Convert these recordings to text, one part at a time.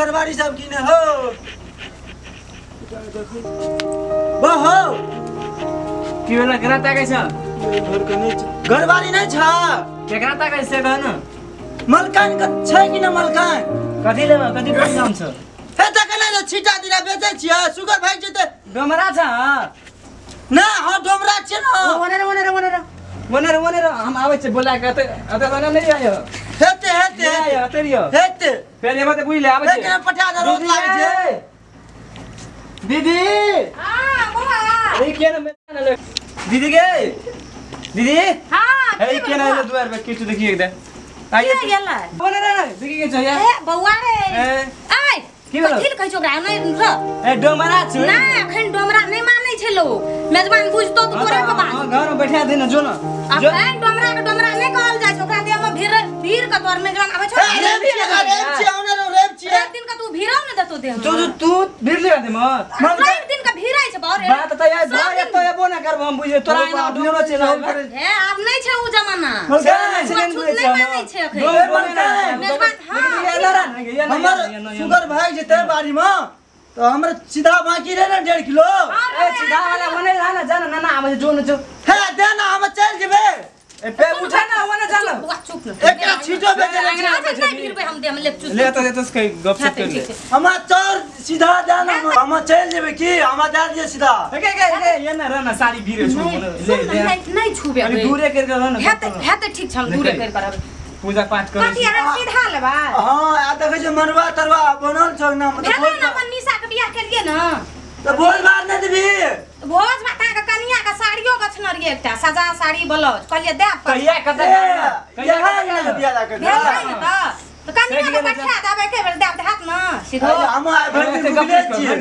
घरवारी सब की ने हो बहो की भेला केना ताकै छ घर के नै घरवारी नै छ केकरा ताकै से कह न मलकान के छै कि न मलकान कथि लेबा कथि कोन काम छ हे त केना जे छीटा दिना बेचै छियै सुगर भाई जेते डोमरा छ ना हां डोमरा छ न ओने ओने ओने ओने ओने हम आबै छै बोला के एते एते ओने नै आयो हेते हेते आयो एते रियो हेते फेर एबा त बुझ ले आबै छै केना पठा दे रोज लागै छै दीदी हां बौआ ए केना ले दीदी गे दीदी हां ए केना ले दुआर पे किछु देखिए एक दे आइए गेलै ओने रे देखि के छ ए बौआ रे ए आइ की भेलो कथि कहै छौ ओकरा नै र ए डोमरा छ ना अखन डोमरा नै मानै छै लोग मेजबान बुझतो त तोरे के बात घर में बैठा दे न जो न अखन डोमरा के डोमरा नै कहल जाइ छै ओकरा देह में भीड़ भीड़ के तोर मेजबान आबै छौ रेप छियै रेप छियै ओने रेप छियै एक दिन के तू भीड़ौ नै देतो देह में तू तू भीड़ ले दे म एक दिन के भीड़ै छै बारे बात त यार घर एतो एबो ना करब हम बुझे तोरा एना डोमरो छै हे आब नै छै उ जमाना नै मानै छै अखन मेजबान हां हमर सुगर भाई जेते बारी में तो हमर सीधा बाकी रहे ना 1.5 किलो ए सीधा वाला ओने रह ना जाना ना आबै जो न जो हे दे ना हम चल जेबे ए पे उठा ना ओने जाना बौआ चुप न एकरा छीटो बेचे अच्छा नै भिड़बै हम दे हम ले चुप ले त ले त कई गप सप कर ले हमरा चोर सीधा जाना हम चल जेबे की हमरा दे दिए सीधा के के के ये ना रह ना सारी भीड़ छू ले ले नै छुबे अरे दूरे कर के रह ना हेते ठीक छै हम दूरे कर करब पूजा पाठ कर कथि अहाँ सीधा लेबा हां आ देखै छै मनवा तरवा बनल छौ ना मतलब भेलै ना अपन निशा के बियाह केलिए ना त भोज भात नै देबी भोज भात अहाँ के कनिया के साड़ियो गछने रहिए एकटा सजा साड़ी ब्लाउज कहलिए दे कहिया कत कहिया कहिया बियाह ला के भेल नै न त कनिया के पठा देबै एके बेर दे देत न सीधो हम आइ भरि दिन भुखले छियै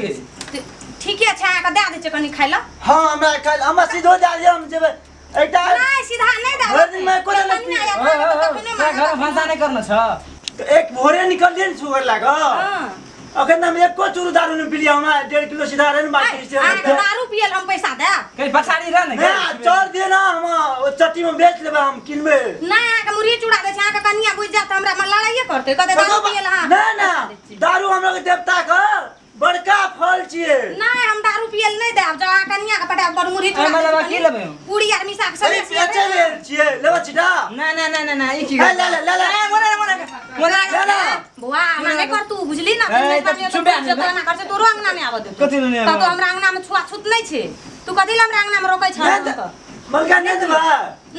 ठीके छै अहाँ के दे दै छै कनि खाइ ल हां हमरा खाइ हमरा सीधो दे दियै हम जेबै एकटा नै सीधा नै दे भरि दिन में कोना नै घर भान्सा नै गर्न छ त एक भोरे निकल दिन सुगर लाग हां अखन हम एको चूरू दारू नै पिलिया हमरा 1.5 किलो सीधा रहे न बाकी छै अहाँ दारू पियल हम पैसा दे कहीं पछाड़ी रह न ना चल दे ना हम ओ चट्टी में बेच लेबै हम किनबै नै अहाँ के मुरही चूड़ा दै छै अहाँ के कनिया बुझि जात हमरा में लड़ाइए करतै कहतै दारू पियल अहाँ ना ना दारू हमरा के देवता के बड़का फल छियै नै हम दारू पियल नै देब जब अहाँ कनिया के पटाब बड़ मुरही चूड़ा ए की लेबै पूरी आर मिसा के सने बेचे लेल छियै लेबै छिटा ना ना ना ना ना ई की ले ले ले ले मोरे मोरे मोरे ले बौआ हमरा नै कर तू बुझली ना चुप ना कर छै तोरो अंगना नै आबऽ देतौ कथि नै त तो हमरा अंगना में छुआ छूत नै छै तू कथि ल हमरा अंगना में रोकै छ मलका नै देबा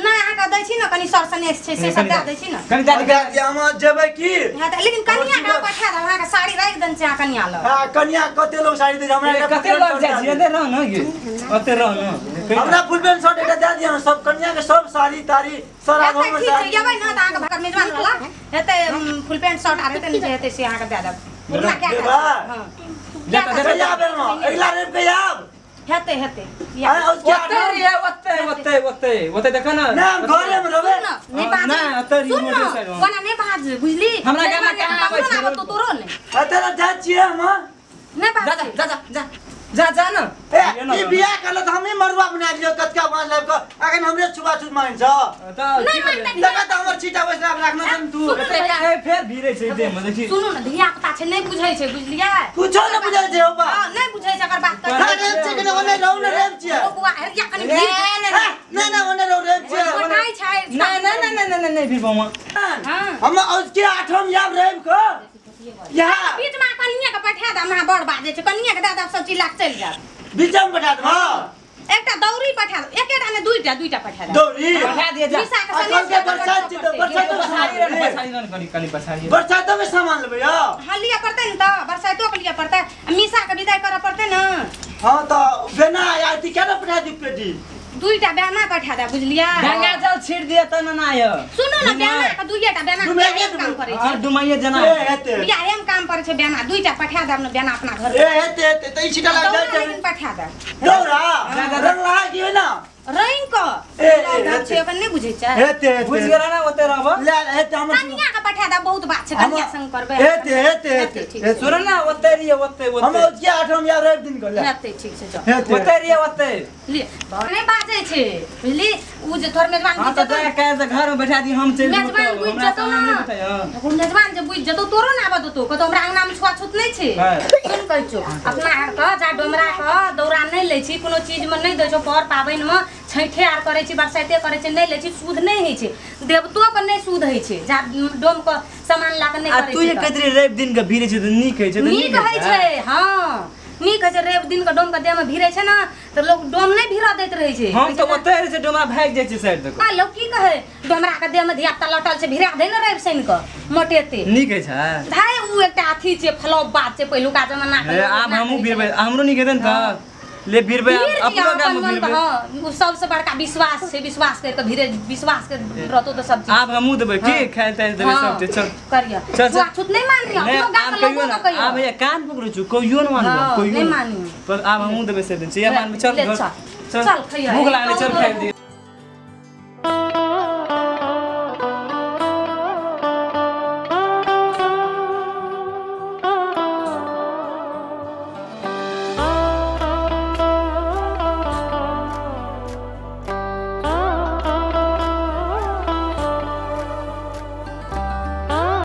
नै अहाँ के दै छी न कनि सर सनेस छै से सब दे दै छी न कनि दे दे हम जेबै की हां त लेकिन कनिया के पठा देब अहाँ के साड़ी राखि देन छै अहाँ कनिया लग हां कनिया कते लोग साड़ी दे हमरा कते लग जाइ छी एते रह न गे ओते रह न हमरा फुल पैंट शर्ट एकटा दे दियै सब कनिया के सब साड़ी ताड़ी सरा घर में ठीक छै जेबै न त अहाँ के भाकर मेजबान वाला हेतै फुल पैंट शर्ट आर हेतै न जे हेतै से अहाँ के दे देब पुरना क्या हां जा जा आबे न अगला रेप के आब हेतै हेतै ओते रे ओते ओते ओते ओते देख न ना हम घरे में रहबे नै बाज ना ओते रिमोट साइड कोना नै बाज बुझली हमरा गाम में कहां आबै छै तू तोरो नै एते न जा छियै हम नै बाज जा जा जा जा जा जा न ए ई बियाह करल त हमही मरुआ बना लियो कतका बांस लाब के अखन हमरे छुआ छुत मान छ त नै मानतै देखा त हमर छीटा बैसला राखना छन तू एते ए फेर भीड़ै छै देह में देखी सुनू न धिया पुता छै नै बुझै छै बुझलियै कुछो नै बुझै छै ओ बा हां नै बुझै छै एकर बात त रेप छै कि ओने रहू न रेप छै ओ बुआ हरिया कनि भीड़ ना ना ओने रहू रेप छै बताइ छै ना ना ना ना ना नै भीड़ बमा हां हम उसके आठम याब रेप को यहाँ बीच में कनिया के पठा दे हमरा बड़ बाजे छै कनिया के दे देब सब चीज लाग चलि जायब बीच में पठा दे हां एकटा दौरी पठा दे एकेटा ने दुईटा दुईटा पठा दे दौरी पठा दिए जा निशा के अखन के बरसात छै त बरसात में पछाड़ी रह पछाड़ी रह कनि कनि पछाड़ी बरसात में सामान लेबै यौ हां लिया पड़तै न त बरसातो के लिया पड़तै आ मिसा के विदाई करऽ पड़तै न हां त बेना आरती केना पठा दी पेटी दुईटा बेना पठा दे बुझलियै गंगा जल छीट दिए त न ना आयो सुनू न बेना के दुईटा बेना काम करै छै हां डुमाइए जना ए हेते बियाहे में काम पड़ै छै बेना दुईटा पठा देब न बेना अपना घर ए हेते हेते त ई छीटा लाग जाइ छै पठा दे दौरा रंग लाग दियो ना रंग क ए छै ओकर नै बुझै छै हेते बुझ गेला ना ओते रहब ले हेते हमर कनिया के पठा दे बहुत बात छै कनिया संग करबै हेते हेते हेते सुन ना ओते रहिए ओते ओते हम ओतिया आठम या रवि दिन के हेते ठीक छै चल ओते रहिए ओते ले नहीं बाजै छै बुझली उ जे तोर मेजबान हां त जा काहे से घर में बैठा दी हम चल मेजबान बुझ जतो ना ओ मेजबान जे बुझ जतो तोरो ना आबऽ देतो कतो हमरा अंगना में छुआछूत नहीं छै सुन कहै छौ अपना आर के जा डोमरा के दौरा नहीं लै छी कोनो चीज में नहीं दै छौ पर पाबनि में छैठे आर करै छी बरसाइते करै छी नहीं लै छी शुद्ध नहीं होइ छै देवतो के नहीं शुद्ध होइ छै जा डोम के सामान ला के नहीं आ करै तू छै जे कहत रही रवि दिन के भीड़े छै त नीक होइ छै त नीक होइ छै हां नीक होइ छै रवि दिन के डोम के देह में भिड़ै छै ना त लोग डोम नहीं भिड़ा दैत रहै छै हम त ओते रहै छै डोमा भागि जाइ छै साइड दक आ लोग की कहै डोमरा के देह में धिया पुता लटल छै भिड़ा दे ने रवि शनि के मोटेते नीक होइ छै भाई उ एकटा अथी छै फ्लॉप बात छै पहिलुका जमाना के आब हमहूँ भिड़बै हमरो नीक हेतै ने त ले भिड़बै अपनो गाम में भिड़बै हां उ सबसे बड़का विश्वास छै विश्वास कर के भिड़े विश्वास के रहतो त सब चीज आब हमहूँ देबै की खाय ताय देबै सब चीज चल करिया छुआछूत नहीं मानियो अपनो गाम के लोगो के कहियो आब भैया कान पकड़ै छु कहियो न मानबो कहियो नहीं मानियो पर आब हमहूँ देबै से दिन छै या मानबै चल चल चल खइयो भूख लागलै चल खाइ दियो।